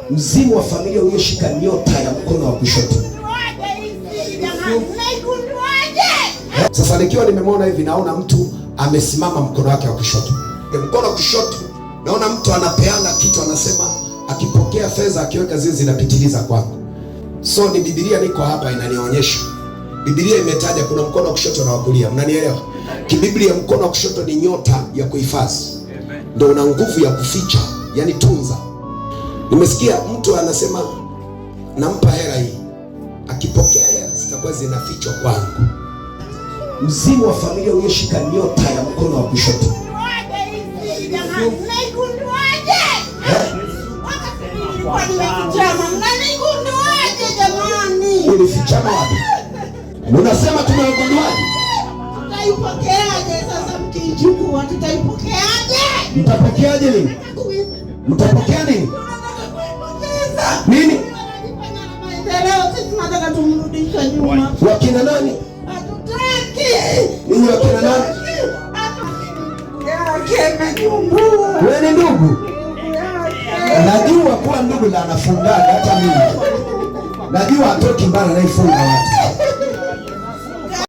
Mzimu wa familia ulioshika nyota ya mkono wa kushoto. Sasa nikiwa nimemwona hivi, naona mtu amesimama mkono wake wa kushoto, mkono wa kushoto, naona mtu anapeana kitu, anasema akipokea fedha akiweka zile zinapitiliza kwangu. So ni Biblia, niko hapa inanionyesha Biblia imetaja kuna mkono wa kushoto na wa kulia, mnanielewa? Kibiblia mkono wa kushoto ni nyota ya kuhifadhi, ndio una nguvu ya kuficha, yani tunza. Nimesikia mtu anasema nampa hela hii, akipokea hela zitakuwa zinafichwa kwangu. Mzimu wa familia ulioshika nyota ya mkono wa kushoto ulifichama wapi? Unasema tumewagunduaje? Tutaipokeaje sasa mkiichukua? Tutaipokeaje? Mtapokeaje nini? Mtapokea nini? Nini? Maendeleo, sisi tunataka tumrudishe nyuma. Wakina nani? Hatutaki. Ninyi wakina nani? Wewe ni ndugu? Najua kuwa ndugu na anafungaga hata mimi. Najua hatoki mbali anaifunga watu.